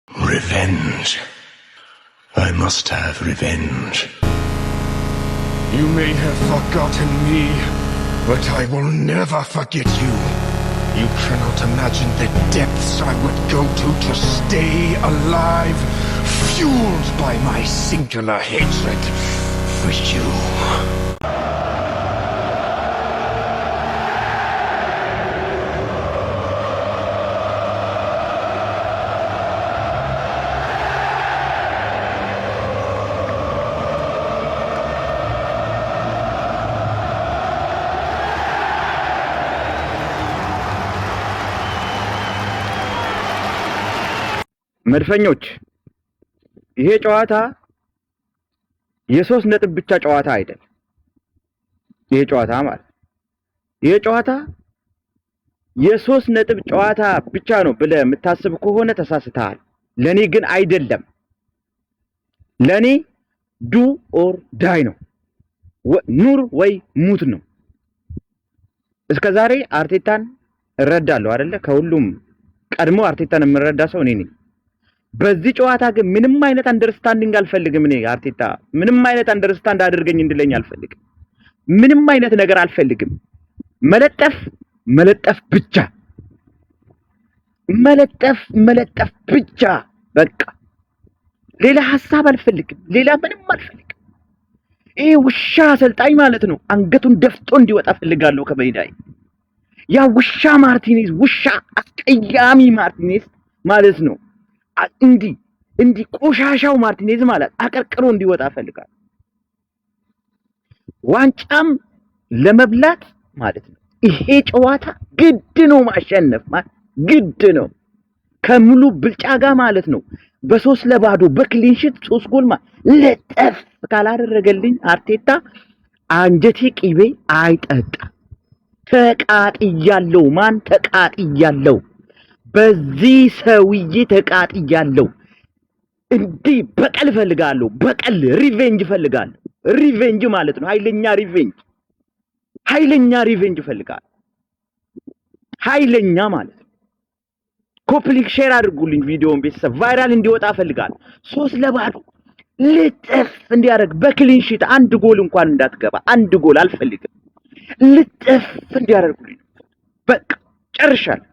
Revenge. I must have revenge. You may have forgotten me, but I will never forget you. You cannot imagine the depths I would go to stay alive, fueled by my singular hatred for you. መድፈኞች፣ ይሄ ጨዋታ የ3 ነጥብ ብቻ ጨዋታ አይደለም። ይሄ ጨዋታ ማለት ይሄ ጨዋታ የ3 ነጥብ ጨዋታ ብቻ ነው ብለህ የምታስብ ከሆነ ተሳስተሃል። ለኔ ግን አይደለም። ለኔ do or die ነው፣ ኑር ወይ ሙት ነው። እስከ ዛሬ አርቴታን እረዳለሁ አይደለ? ከሁሉም ቀድሞ አርቴታን የምረዳ ሰው እኔ ነኝ። በዚህ ጨዋታ ግን ምንም አይነት understanding አልፈልግም። እኔ አርቴታ ምንም አይነት understand አድርገኝ እንድለኝ አልፈልግም። ምንም አይነት ነገር አልፈልግም። መለጠፍ መለጠፍ ብቻ፣ መለጠፍ መለጠፍ ብቻ። በቃ ሌላ ሀሳብ አልፈልግም። ሌላ ምንም አልፈልግም። ይሄ ውሻ አሰልጣኝ ማለት ነው አንገቱን ደፍቶ እንዲወጣ ፈልጋለሁ ከሜዳዬ። ያ ውሻ ማርቲኔዝ፣ ውሻ አስቀያሚ ማርቲኔዝ ማለት ነው። እንዲህ እንዲህ ቆሻሻው ማርቲኔዝ ማለት አቀርቅሮ እንዲወጣ ፈልጋለሁ። ዋንጫም ለመብላት ማለት ነው። ይሄ ጨዋታ ግድ ነው ማሸነፍ ማለት ግድ ነው። ከሙሉ ብልጫ ጋር ማለት ነው። በ3-0 በ clean sheet ሶስት ጎል ማለት ለጠፍ ካላደረገልኝ አርቴታ አንጀቴ ቅቤ አይጠጣ። ተቃጥያለሁ። ማን ተቃጥያለሁ። በዚህ ሰውዬ ተቃጥያለሁ። እንዲህ በቀል እፈልጋለሁ። በቀል revenge እፈልጋለሁ። Revenge ማለት ነው። ኃይለኛ revenge፣ ኃይለኛ revenge እፈልጋለሁ። ኃይለኛ ማለት ነው። Copy link share አድርጉልኝ ቪዲዮውን ቤተሰብ፣ viral እንዲወጣ እፈልጋለሁ። 3-0 ልጥፍ እንዲያደርግ በ clean sheet፣ አንድ ጎል እንኳን እንዳትገባ፣ አንድ ጎል አልፈልግም። ልጥፍ እንዲያደርጉልኝ፣ በቃ ጨርሻለሁ።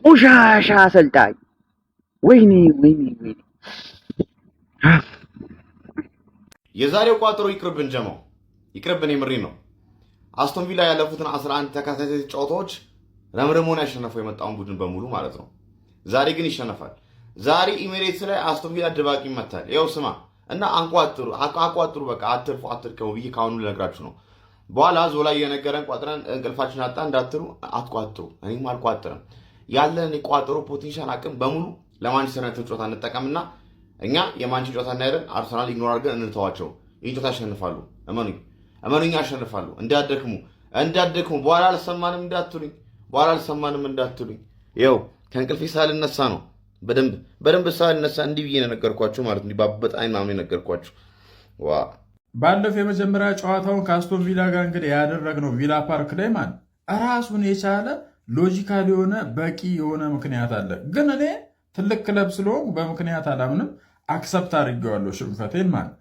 ቆሻሻ አሰልጣኝ። ወይኔ ወይኔ ወይኔ። የዛሬው ቋጠሮ ይቅርብን፣ ጀማው ይቅርብን። የምሬ ነው። አስቶን ቪላ ያለፉትን 11 ተከታታይ ጨዋታዎች ረምርሞን ያሸነፈው የመጣውን ቡድን በሙሉ ማለት ነው። ዛሬ ግን ይሸነፋል። ዛሬ ኢሜሬትስ ላይ አስቶን ቪላ ድባቅ ይመታል። ይኸው ስማ እና አንቋጥሩ፣ አቋጥሩ፣ በቃ አትርፉ፣ አትርከሙ ብዬ ከአሁኑ ልነግራችሁ ነው። በኋላ ዞላ እየነገረን ቋጥረን እንቅልፋችን አጣ እንዳትሉ፣ አትቋጥሩ። እኔም አልቋጥርም። ያለን የቋጠሮ potential አቅም በሙሉ ለማንቸስተር ዩናይትድ ጨዋታ እንጠቀምና እኛ የማንቸስተር ጨዋታ እናያለን። አርሰናል ignore አድርገን እንተዋቸው። ይህን ጨዋታ ያሸንፋሉ። እመኑኝ፣ እመኑኝ ያሸንፋሉ። እንዳትደክሙ፣ እንዳትደክሙ። በኋላ አልሰማንም እንዳትሉኝ፣ በኋላ አልሰማንም እንዳትሉኝ። ይኸው ከእንቅልፌ ሳልነሳ ነው፣ በደንብ በደንብ ሳልነሳ እንዲህ ብዬ ነው የነገርኳችሁ ማለት ነው። ባበጣ ምናምን የነገርኳችሁ ዋ። ባለፈው የመጀመሪያ ጨዋታውን ከአስቶን ቪላ ጋር እንግዲህ ያደረግነው ቪላ ፓርክ ላይ ማን ራሱን የቻለ logical የሆነ በቂ የሆነ ምክንያት አለ። ግን እኔ ትልቅ ክለብ ስለሆንኩ በምክንያት አላምንም። Accept አድርጌዋለሁ ሽንፈቴን ማለት።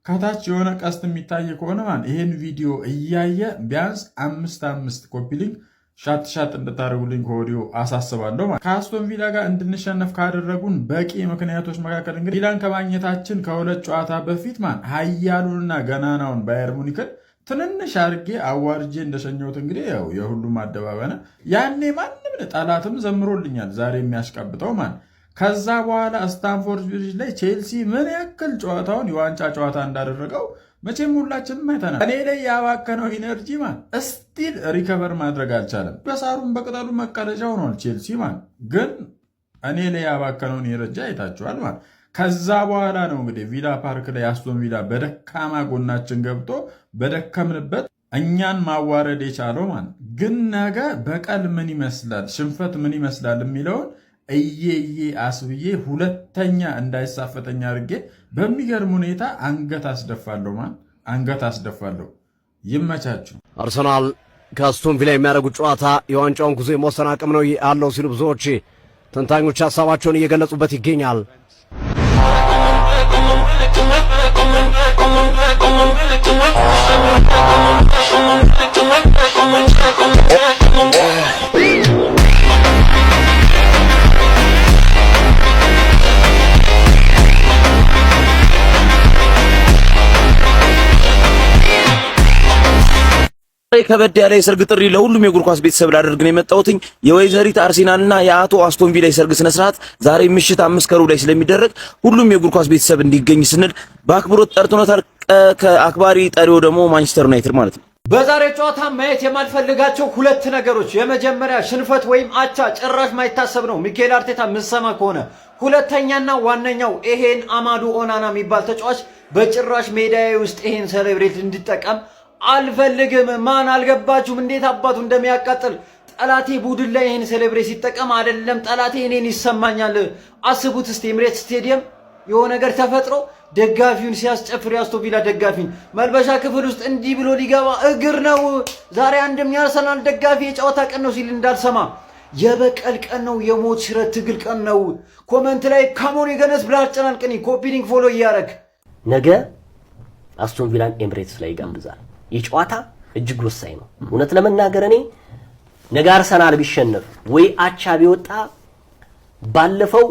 ከታች የሆነ ቀስት የሚታይ ከሆነ ማን ይሄን ቪዲዮ እያየ ቢያንስ አምስት አምስት copy link ሻት ሻት እንድታደርጉልኝ ከወዲሁ አሳስባለሁ። ከአስቶን ቪላ ጋር እንድንሸነፍ ካደረጉን በቂ ምክንያቶች መካከል እንግዲህ ቪላን ከማግኘታችን ከሁለት ጨዋታ በፊት ማን ሀያሉንና ገናናውን ባየር ሙኒክን ትንንሽ አድርጌ አዋርጄ እንደሸኘሁት እንግዲህ ያው የሁሉም አደባባይ ነው። ያኔ ማንም ጠላትም ዘምሮልኛል። ዛሬ የሚያሽቀብጠው ማን ከዛ በኋላ ስታንፎርድ ብሪጅ ላይ ቼልሲ ምን ያክል ጨዋታውን የዋንጫ ጨዋታ እንዳደረገው መቼም ሁላችንም አይተናል። እኔ ላይ ያባከነው energy ማን still recover ማድረግ አልቻለም። በሳሩም በቅጠሉ መቀለጃ ሆኗል ቼልሲ ማን፣ ግን እኔ ላይ ያባከነውን energy አይታችኋል ማለት። ከዛ በኋላ ነው እንግዲህ ቪላ ፓርክ ላይ አስቶን ቪላ በደካማ ጎናችን ገብቶ በደከምንበት እኛን ማዋረድ የቻለው ማለት። ግን ነገ በቀል ምን ይመስላል፣ ሽንፈት ምን ይመስላል የሚለውን እዬ እዬ አስብዬ ሁለተኛ እንዳይሳፈጠኝ አድርጌ በሚገርም ሁኔታ አንገት አስደፋለሁ። ማን አንገት አስደፋለሁ። ይመቻችሁ። አርሰናል ከአስቶን ቪላ የሚያደርጉት ጨዋታ የዋንጫውን ጉዞ የመወሰን አቅም ነው ያለው ሲሉ ብዙዎች ተንታኞች ሀሳባቸውን እየገለጹበት ይገኛል። ከበድ ያለ የሰርግ ጥሪ ለሁሉም የእግር ኳስ ቤተሰብ ላደርግ ነው የመጣሁትኝ። የወይዘሪት አርሴናልና የአቶ አስቶን ቪላ የሰርግ ስነ ስርዓት ዛሬ ምሽት 5:15 ላይ ስለሚደረግ ሁሉም የእግር ኳስ ቤተሰብ እንዲገኝ ስንል በአክብሮት ጠርቶናል። ከአክባሪ ጠሪው ደግሞ ማንቸስተር ዩናይትድ ማለት ነው። በዛሬ ጨዋታ ማየት የማልፈልጋቸው ሁለት ነገሮች፣ የመጀመሪያ ሽንፈት ወይም አቻ ጭራሽ ማይታሰብ ነው፣ ሚኬል አርቴታ ምሰማ ከሆነ። ሁለተኛና ዋነኛው ይሄን አማዱ ኦናና የሚባል ተጫዋች በጭራሽ ሜዳዬ ውስጥ ይሄን celebrate እንዲጠቀም አልፈልግም። ማን አልገባችሁም? እንዴት አባቱ እንደሚያቃጥል ጠላቴ ቡድን ላይ ይሄን celebrate ሲጠቀም አይደለም ጠላቴ እኔን ይሰማኛል። አስቡት እስቲ ኤምሬትስ ስቴዲየም የሆነ ነገር ተፈጥሮ ደጋፊውን ሲያስጨፍር የአስቶን ቪላ ደጋፊን መልበሻ ክፍል ውስጥ እንዲህ ብሎ ሊገባ እግር ነው። ዛሬ አንድም የአርሰናል ደጋፊ የጨዋታ ቀን ነው ሲል እንዳልሰማ የበቀል ቀን ነው፣ የሞት ሽረት ትግል ቀን ነው። Comment ላይ "Come on Gunners" ብለህ አጨናንቅኒ። Copy link፣ follow እያረግ ነገ አስቶን ቪላን ኤምሬትስ ላይ ይጋብዛል። ይህ ጨዋታ እጅግ ወሳኝ ነው። እውነት ለመናገር እኔ ነገ አርሰናል ቢሸነፍ ወይ አቻ ቢወጣ ባለፈው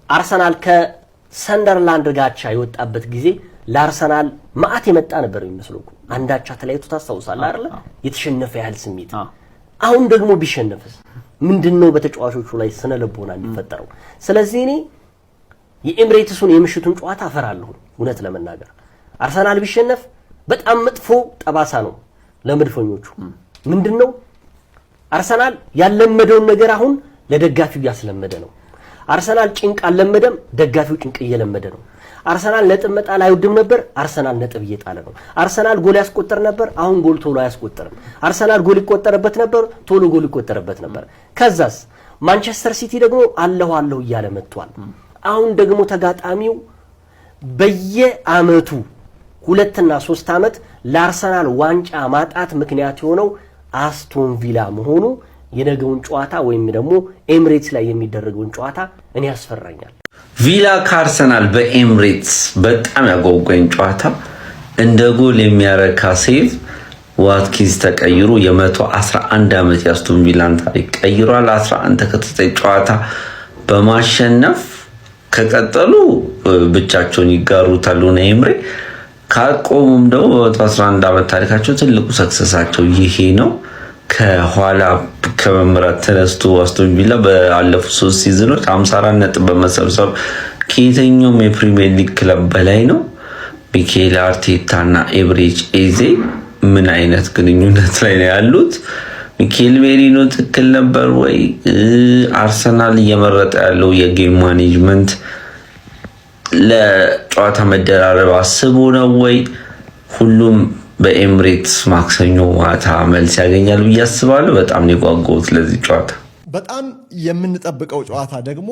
አርሰናል ከሰንደርላንድ ጋር አቻ የወጣበት ጊዜ ለአርሰናል መዓት የመጣ ነበር የሚመስለው እኮ። አንድ አቻ ተለያይቶ ታስታውሳለህ አይደለ? የተሸነፈ ያህል ስሜት። አሁን ደግሞ ቢሸነፍስ ምንድን ነው በተጫዋቾቹ ላይ ስነ ልቦና የሚፈጠረው? ስለዚህ እኔ የኤምሬትሱን የምሽቱን ጨዋታ እፈራለሁ። እውነት ለመናገር አርሰናል ቢሸነፍ በጣም መጥፎ ጠባሳ ነው ለመድፈኞቹ። ምንድን ነው፣ አርሰናል ያለመደውን ነገር አሁን ለደጋፊው እያስለመደ ነው። አርሰናል ጭንቅ አልለመደም፣ ደጋፊው ጭንቅ እየለመደ ነው። አርሰናል ነጥብ መጣል አይወድም ነበር፣ አርሰናል ነጥብ እየጣለ ነው። አርሰናል ጎል ያስቆጥር ነበር፣ አሁን ጎል ቶሎ አያስቆጥርም። አርሰናል ጎል ይቆጠርበት ነበር፣ ቶሎ ጎል ይቆጠርበት ነበር። ከዛስ ማንቸስተር ሲቲ ደግሞ አለሁ አለሁ እያለ መጥቷል። አሁን ደግሞ ተጋጣሚው በየአመቱ 2ና 3 ዓመት ለአርሰናል ዋንጫ ማጣት ምክንያት የሆነው አስቶን ቪላ መሆኑ የነገውን ጨዋታ ወይም ደግሞ ኤምሬትስ ላይ የሚደረገውን ጨዋታ እኔ ያስፈራኛል። ቪላ ከአርሰናል በኤምሬትስ በጣም ያጓጓኝ ጨዋታ እንደ ጎል የሚያረካ save ዋትኪንስ ተቀይሮ የ111 ዓመት የአስቶን ቪላን ታሪክ ቀይሯል። 11 ተከታታይ ጨዋታ በማሸነፍ ከቀጠሉ ብቻቸውን ይጋሩታል ኡናይ ኤምሪ። ካቆሙም ደግሞ በ111 ዓመት ታሪካቸው ትልቁ success ኣቸው ይሄ ነው። ከኋላ ከመምራት ተነስቶ አስቶን ቪላ ባለፉት 3 season ኦች 54 ነጥብ በመሰብሰብ ከየትኛውም የፕሪሚየር ሊግ ክለብ በላይ ነው። ሚኬል አርቴታ እና ኤብሬች ኤዜ ምን አይነት ግንኙነት ላይ ነው ያሉት? ሚኬል ሜሪኖ ትክክል ነበር ወይ? አርሰናል እየመረጠ ያለው የ game management ለጨዋታ መደራረብ አስቦ ነው ወይ? ሁሉም በኤምሬትስ ማክሰኞ ማታ መልስ ያገኛል ብዬ አስባለሁ። በጣም ነው የጓጓሁት ለዚህ ጨዋታ። በጣም የምንጠብቀው ጨዋታ ደግሞ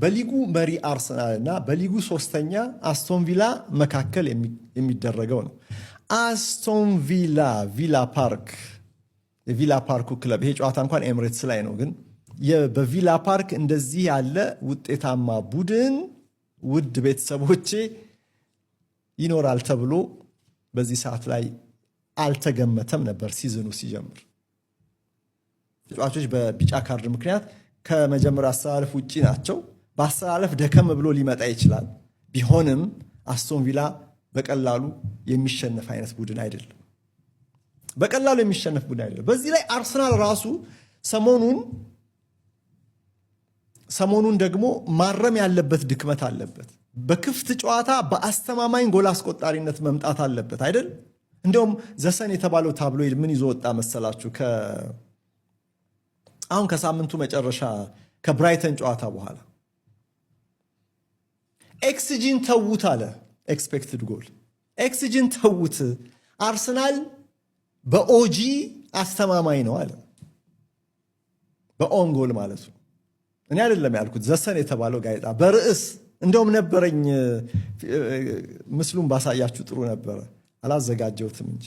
በሊጉ መሪ አርሰናል እና በሊጉ ሶስተኛ አስቶን ቪላ መካከል የሚደረገው ነው። አስቶን ቪላ፣ ቪላ ፓርክ፣ የቪላ ፓርኩ ክለብ፣ ይሄ ጨዋታ እንኳን ኤምሬትስ ላይ ነው፣ ግን በቪላ ፓርክ እንደዚህ ያለ ውጤታማ ቡድን ውድ ቤተሰቦቼ ይኖራል ተብሎ በዚህ ሰዓት ላይ አልተገመተም ነበር season ኑ ሲጀምር። ተጫዋቾች በቢጫ ካርድ ምክንያት ከመጀመሪያ አሰላለፍ ውጪ ናቸው። በአሰላለፍ ደከም ብሎ ሊመጣ ይችላል። ቢሆንም አስቶን ቪላ በቀላሉ የሚሸነፍ አይነት ቡድን አይደለም። በቀላሉ የሚሸነፍ ቡድን አይደለም። በዚህ ላይ አርሰናል ራሱ ሰሞኑን ደግሞ ማረም ያለበት ድክመት አለበት። በክፍት ጨዋታ በአስተማማኝ ጎል አስቆጣሪነት መምጣት አለበት አይደል? እንዲያውም The Sun የተባለው tabloid ምን ይዞ ወጣ መሰላችሁ? አሁን ከሳምንቱ መጨረሻ ከብራይተን ጨዋታ በኋላ xG ን ተዉት አለ። Expected goal xG ን ተዉት፣ አርሰናል በ OG አስተማማኝ ነው አለ። በ own goal ማለት ነው። እኔ አይደለም ያልኩት፣ The Sun የተባለው ጋዜጣ በርዕስ እንደውም ነበረኝ፣ ምስሉን ባሳያችሁ ጥሩ ነበረ፣ አላዘጋጀሁትም እንጂ።